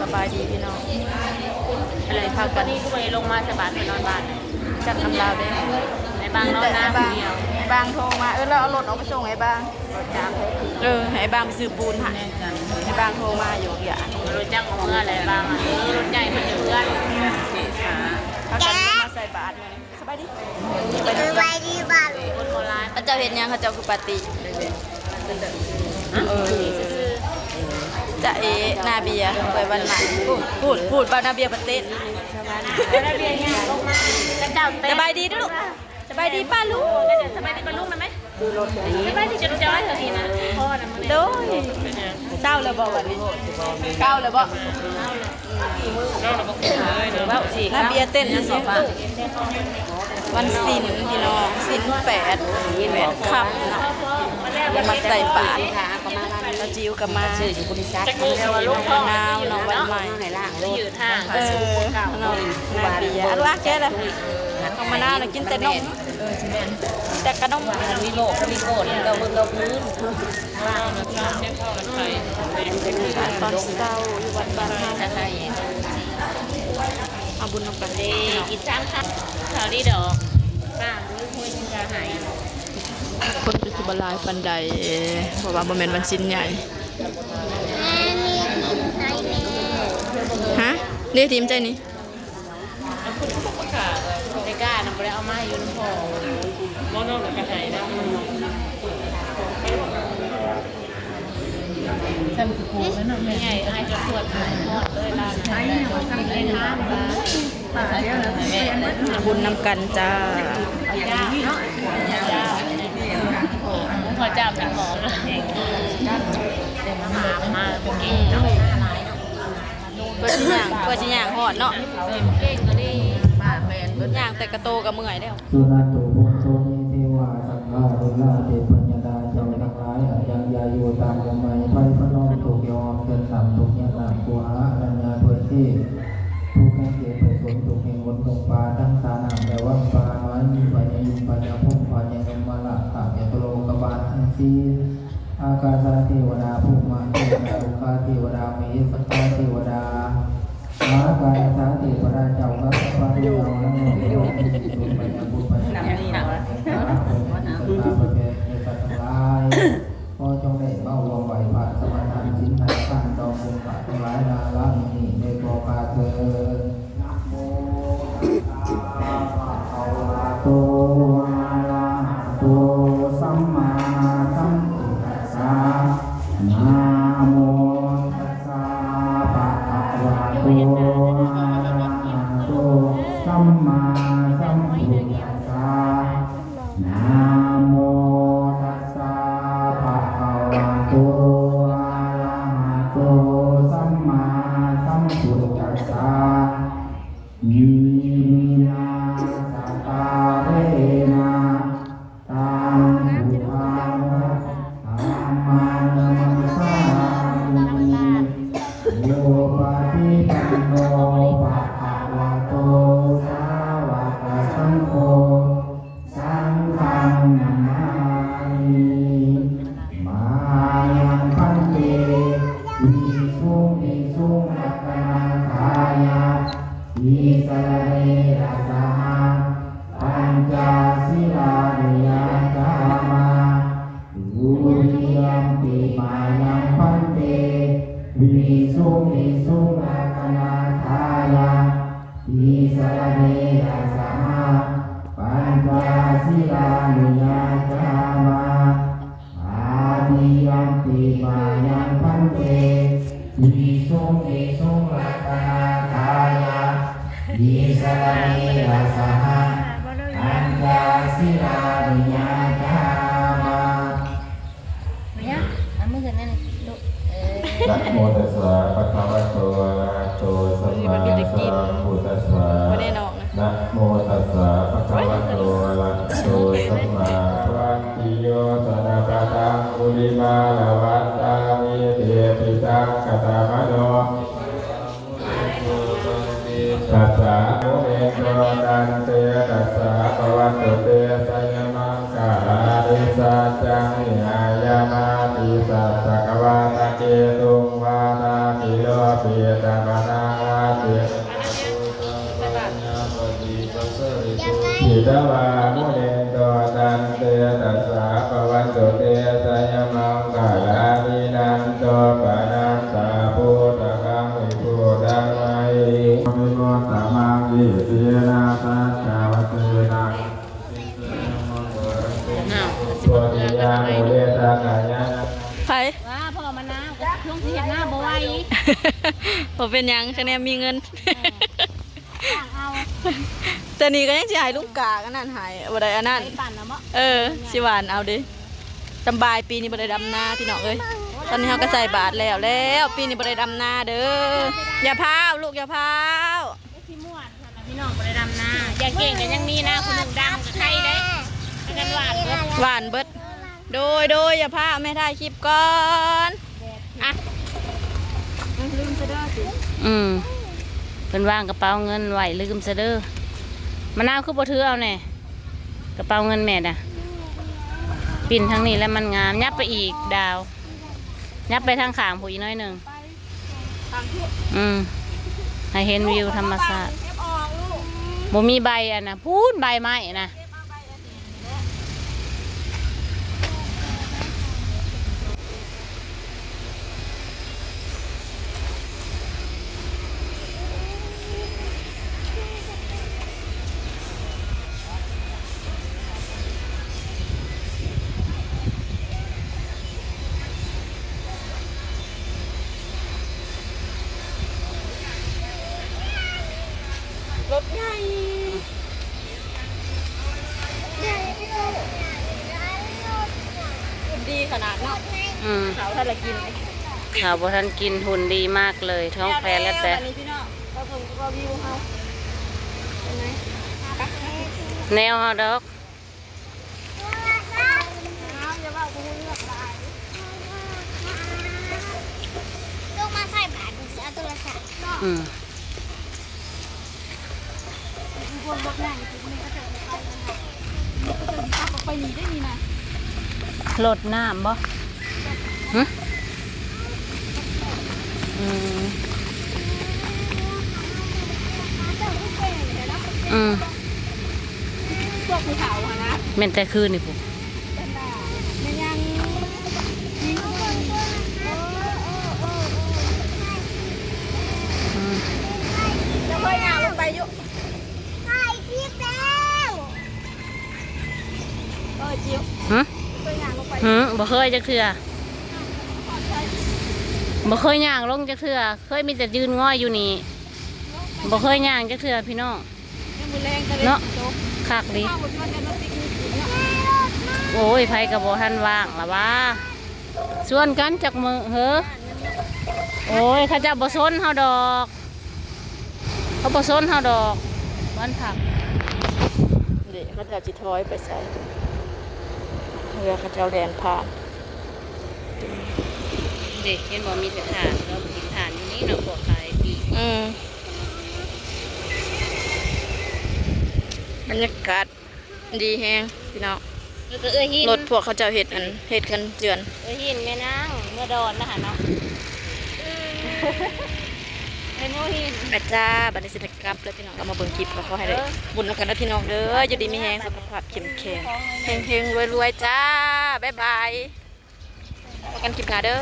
ສະບາຍດີພີ່ນ້ອງ ກໍເລີຍພາກັນ ນີ້ຄືບໍ່ໄດ້ລົງມາໃສ່ບາດ ໄປນອນບ້ານ ຈັກນຳລາວເດ້. ໄອ້ບາງນອນນາຜູ້ດຽວ ໄອ້ບາງໂທມາ ເອີ ລາວເອົາລົດອອກໄປສົ່ງໄອ້ບາງ ເອີ ໃຫ້ໄອ້ບາງໄປຊື້ປູນໃຫ້ ໄອ້ບາງໂທມາຢູ່ ຢ່າ ລົດຈັກອອກເມືອແລ້ວ ໄອ້ບາງ ເອີ ລົດໃຫຍ່ເພິ່ນຢູ່ເຮືອນ ເກະຂາ ພາກັນມາໃສ່ບາດມື້ນີ້. ສະບາຍດີ ສະບາຍດີ ສະບາຍດີ ບ້ານ ຄົນໂບລານ ເຂົາເຈົ້າເຮັດຫຍັງ? ເຂົາເຈົ້າຄືປາຕີ ເອີ ຈະເອ ນາເບຍ ເປີດວັນໃໝ່ ພູດ ພູດ ພູດ ບ່າວນາເບຍປະເຕດ ນາເບຍຍ່າງລົງມາ ເຂົາເຈົ້າເຕະ ສະບາຍດີເດີ້ລູກ ສະບາຍດີປ້າລຸງ ສະບາຍດີປ້າລຸງໄດ້ໄໝ? ສະບາຍດີຈອຍໆ ເທົ່ານີ້ນະ ພໍນະ ໂດຍ ເຊົາແລ້ວບໍ່ບັດນີ້? ເຊົາແລ້ວບໍ່? ເວົ້າຊິ ນາເບຍເຕັ້ນຢູ່ຊິ ວັນສິນພີ່ນ້ອງ ສິນແປດ ແປດຄ່ຳເນາະ ມາໃສ່ບາດ ປ້າຈິວກໍມາ ນ້ອງນາວ ນ້ອງວັນໃໝ່ ເອີ ນ້ອງນາເບຍ ອັນວ່າແກລະ ນ້ອງມະນາວນະກິນແຕ່ນົມ ແຕ່ກະນົມ ມີໂລກ ມີໂກດ ເກົ່າເບິ່ງເກົ່າຄືນ ຕອນເຊົ້າຢູ່ວັດບ້ານເຮົາ ເອົາບຸນນຳກັນເດ້ ກິນຊາມຄ່ຳ ເຂົ້າດີດອກ ປ້າມື້ຄົນຈະຫາຍ ຄົນກໍຊິບໍ່ຫຼາຍປານໃດ ເພາະວ່າບໍ່ແມ່ນວັນສິນໃຫຍ່ ຮະ ເດ ທີມໃຈນີ້ ເດການະ ບໍ່ໄດ້ເອົາມາຢູ່ນຳພໍ່ ບໍ່ນອນກໍຫາຍນະ ຊ້ຳຊິໂກນແລ້ວເນາະ ແມ່ໃຫຍ່ອ້າຍຈະປວດຮອດເລີຍລາວນະ ອ້າຍຍັງວ່າຊ້ຳໄດ້ທານວ່າ ບຸນນຳກັນຈ້າ ເອົາຈ້າເນາະ ເອົາຈ້າ ເຂົາຈ້າເປັນໝໍ ມາ ມາ ເກັ່ງເນາະ ກວ່າຊິຍ່າງ ກວ່າຊິຍ່າງຮອດເນາະ ເກັ່ງກໍດີ ຍ່າງແຕ່ກະໂຕກໍເມື່ອຍແລ້ວ. ສຸນັນຕຸ ໂພນໂຕ ເທວາ ສັກກາ ລຸລາ ເທບພະຍາດາ ເຈົ້າທັງຫຼາຍ ອັນຍັງຢາຢູ່ຕາມລົມໄມ້ໄພພະນົມ ທຸກຍອມເກີນຕ່ຳ ທຸກຍາກນ້ຳ ຜູ້ຫາອະລັນຍາເພິ່ນເທບ ທຸກແຫ່ງເຂດໄພສົນ ທຸກແຫ່ງຫົນດົງປ່າ ທັງທ່ານ້ຳ ແລະ ວັງປ່າ ມາມີພະຍາອິນ ພະຍາພົມ ພະຍາຍົມມະລາດ ຂ້າພະເຈົ້າໂລກະບານທັງສີ່ ອາກາສະເທວະດາ ພູມະເທວະດາ ໂລກາເທວະດາ ມະເຫສັກຂາເທວະດາ ອາກາສະເທວະດາເຈົ້າ ກັບພະເທວະດາ ແລະ ພະຍາພຸດ ພະຍາຍາ ພະຍາສັດຕາ ພະແພດ ແລະ ສັດທັງຫຼາຍ ຂໍຈົ່ງໄດ້ມາຮ່ວມໄຫວ້ພະສະມາທານສິນໃຫ້ທານຕໍ່ໝູ່ພະທັງຫຼາຍນາລະມື້ນີ້ໄດ້ບໍ່ຂາດເທີນ. ນະໂມຕັດສະ ພະຄະວະໂຕ ອະລະຫະໂຕ ສຳມາສຳພຸດທັດສະ ນະໂມຕັດສະ ພະຄະວະໂຕ ອະລະຫະໂຕ ສຳມາສຳພຸດທັດສະ ນະໂມຕັດສະ ພະຄະວະໂຕ ອະລະຫະໂຕ ສຳມາສຳພຸດທັດສະ ອິມິນາ ສັກກາເຣນະ ຕັງ ພຸດທັງ ທຳມັງ ນະມັດສາມິ ອຸປະຕິປັນໂນ ພະຄະວະໂຕ ສາວະກະສັງໂຄ ສັງຄັງ ນະມາມິ ມາຍັງ ພັນເຕ ວິສຸງ ວິສຸງ ລັກຂະນະທາຍາ ຕິສະລະເນນະ ສະຫະ ປັນຈະ ສີລານິ ຍາຈາມາ ທຸຕິຍຳປິ ມາຍັງ ພັນເຕ ວິສຸງ ວິສຸງ ລັກຂະນະທາຍາ ຕິສະລະເນນະ ສະຫະ ປັນຈະ ສີລານິ ຍາຈາມາ ຕະຕິຍຳປິ ມາຍັງ ພັນເຕ ວິສຸງ ວິສຸງ ລັກຂະນະທາຍາ ຕິສະລະເນນະ ສະຫະ ປັນຈະ ສີລານິ ຍາຈາມາ. ເອົາມືຂຶ້ນນັ້ນລູກ ເອີ ນະໂມຕັດສະ ພະຄະວະໂຕ ອະລະຫະໂຕ ສຳມາສຳພຸດທັດສະ ບໍ່ໄດ້ນອກນະ ນະໂມຕັດສະ ພະຄະວະໂຕ ອະລະຫະໂຕ ສຳມາສຳພຸດທັດສະ ວັນຕິໂຍ ສະນະປະທັງ ກຸລິມາລະວັດຕາມິ ເທປິຕັງ ຄະຕະມະໂນ ຕັດສະ ໂມເມໂຕ ຕັນເຕຕະສະ ພະວັນຕຸ ເຕ ໄຊຍະມັງຄະລານິ ສັດຈັງ ວິຫາຍະມະ ຕິສາ ຈັກກະວາ ຕະເກຕຸງ ວາທາພິໂລ ປີຕະມະ สวามุนินโต ตันเตสะสะ ภะวันตุเต ชะยะมังคะลานิ นันโต ปะนัสสะ พุทธัง อภิปูชฌามามิ มุตตะมัง อิตินะ สัจจวัตเตนะ อ้าว สิบ่เมือกันแล้วไง ไผ ว่าพ่อมะนาวก็ช่วงสิเฮ็ดนาบ่ไหว บ่เป็นหยัง คะแนนมีเงิน เออ จ้างเอา แต่นี่ก็ยังสิให้ลุงกาอันนั้นให้ บ่ได้อันนั้น ไปปั่นเอาบ่ เออ สิหว่านเอาเด้ สำบาย ปีนี้บ่ได้ดำนาพี่น้องเอ้ย ตอนนี้เฮาก็ใส่บาตรแล้ว แล้วปีนี้บ่ได้ดำนาเด้อ อย่าพร้าวลูก อย่าพร้าว สิม่วน พี่น้องบ่ได้ดำนา อย่างเก่งก็ยังมีนาผู้หนึ่งดำก็ใครได้ อันนั้นหว่านเบิด หว่านเบิด โดย โดย อย่าพร้าว แม่ถ่ายคลิปก่อน อ่ะ อืม ลืมซะเด้อสิ อืม เพิ่นวางกระเป๋าเงินไว้ ลืมซะเด้อ มะนาวคือบ่ถือเอาแหน่ กระเป๋าเงินแม่น่ะ ปิ้นทางนี้แล้วมันงาม ยับไปอีกดาว ยับไปทางข้างพู้นอีกหน่อยหนึ่ง อืม ให้เห็นวิวธรรมชาติ บ่มีใบอันน่ะ พู้นใบไม้น่ะ รถใหญ่ ดีขนาดเนาะ อืม เขาถ้าละกิน เขาบ่ทันกิน หุ่นดีมากเลย ท้องแพแล้วแต่ แล้วแต่ บัดนี้พี่น้อง ก็เพิ่นก็วิวเฮา เห็นไหม แนวเฮาดอก ลงมาใส่บาตร สิเอาโทรศัพท์ อืม รดน้ำบ่ หึ อืม อืม พวกภูเขาอะนะ แม่นแต่คืนนี่พุ้น อืม เจ้าเคยย่างลงไปอยู่ ถ่ายคลิปแล้ว เออ จิ๋ว หึ เคยย่างลงไป หึ บ่เคยจักเทื่อ บ่เคยย่างลงจักเทื่อ เคยมีแต่ยืนงอยอยู่นี่ บ่เคยย่างจักเทื่อพี่น้อง เนาะ คักดี โอ้ย ไผก็บ่ทันว่างละวะ ชวนกันจักมื้อเหอะ โอ้ย เขาเจ้าบ่สนเฮาดอก เขาบ่สนเฮาดอก วันพัก เด้ เขาเจ้าสิถอยไปไส เฮือเขาเจ้าแล่นผ่าน เด้ เห็นบ่ มีแต่ถ่าน เรากินถ่านอยู่นี่เนาะ พวกขายปีก อืม บรรยากาศดีแฮงพี่น้อง แล้วก็เอื้อยหิน รถพวกเขาเจ้าเฮ็ดอัน เฮ็ดกันเจือน เอื้อยหินแม่นาง เมือดอนนะหั่นเนาะ เอ้ย เมือหิน อาจ้า บัดนี้สิได้กลับแล้วพี่น้อง ก็มาเบิ่งคลิป ก็ขอให้ได้ เออ บุญนำกันเด้อพี่น้องเด้อ อยู่ดีมีแฮง สุขภาพเข้มแข็ง เฮงๆ รวยๆ จ้า บ๊ายบาย พบกันคลิปหน้าเด้อ